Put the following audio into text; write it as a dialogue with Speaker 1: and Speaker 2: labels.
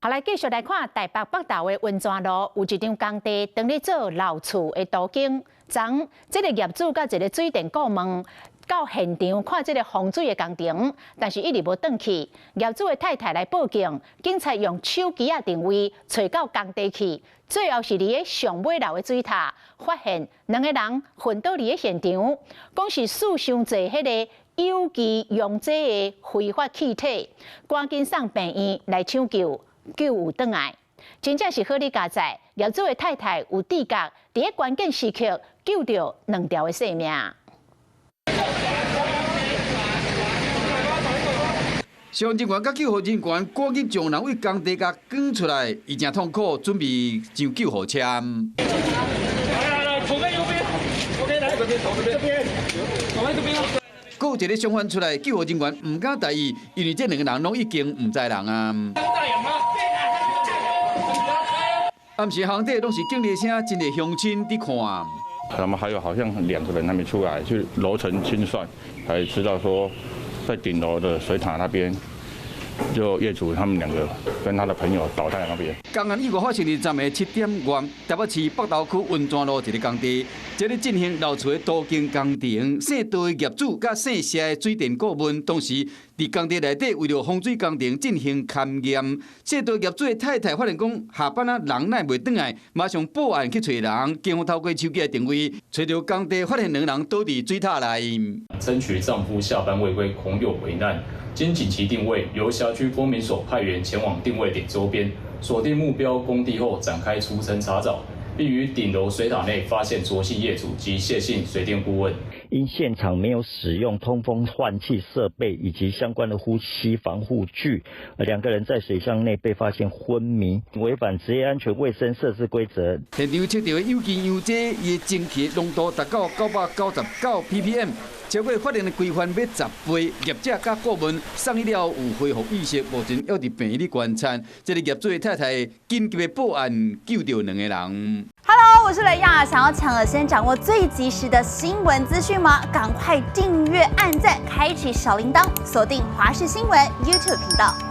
Speaker 1: 好，來繼續來看台北北投的溫泉路，有一場工地當咧做樓厝的都更，昨這个業主佮一个水電顧問到現場看這个風水的工程，但是一直無轉去。業主的太太來報警，警察用手機仔定位揣到工地去，最後是佇个上尾樓的水塔發現兩个人昏倒佇个現場，講是欶傷濟彼个有機溶劑的揮發氣體，趕緊送病院來搶救。救有轉來，真正是好理佳哉。業主的太太有知覺，佇个關鍵時刻救著兩條的性命。
Speaker 2: 消防人員佮救護人員趕緊將人為工地共趕出來，伊誠痛苦，準備上救護車。
Speaker 3: 來來來，左邊右邊，OK，來這邊，這邊，左邊這邊。
Speaker 2: 閣有一个傷患出來，救護人員毋敢大意，因為這兩个人攏已經毋知人啊。暗時巷底攏是警鈴聲，真濟鄉親佇看。
Speaker 4: 他們還有好像兩個人還沒出來，去樓層清算，才知道說在頂樓的水塔那邊，就業主他們兩個跟他的朋友倒在那邊。
Speaker 2: 工人意外發生佇昨暝7點外，台北市北投區溫泉路一个工地，這咧進行樓厝的都更工程，姓杜的業主佮姓謝的水電顧問，當時佇工地內底為著風水工程進行勘驗。姓杜業主的太太發現講下班仔人哪會袂轉來，馬上報案去揣人，警方透過手機的定位，揣著工地，發現兩人倒佇水塔內。
Speaker 5: 爭取丈夫下班未歸，恐有危難，經緊急定位，由轄區公民所派員前往定位點周邊，鎖定目標工地後，展開逐層查找，並於頂樓水塔內發現卓姓業主及謝姓水電顧問。
Speaker 6: 因現場沒有使用通風換氣設備以及相關的呼吸防護具，兩個人在水箱內被發現昏迷，違反職業安全衛生設置規則。
Speaker 2: 現場測著的有機溶劑，伊的蒸氣濃度達到999 ppm，超過法令的規範欲10倍。業者佮顧問送醫了後有恢復意識，目前猶佇病院裡觀察。這个業主的太太緊急的報案，救著兩个人。
Speaker 7: Hello，我是雷亞，想要搶先掌握最及時的新聞資訊嗎？趕快訂閱、按讚、開啟小鈴鐺，鎖定華視新聞 YouTube 頻道。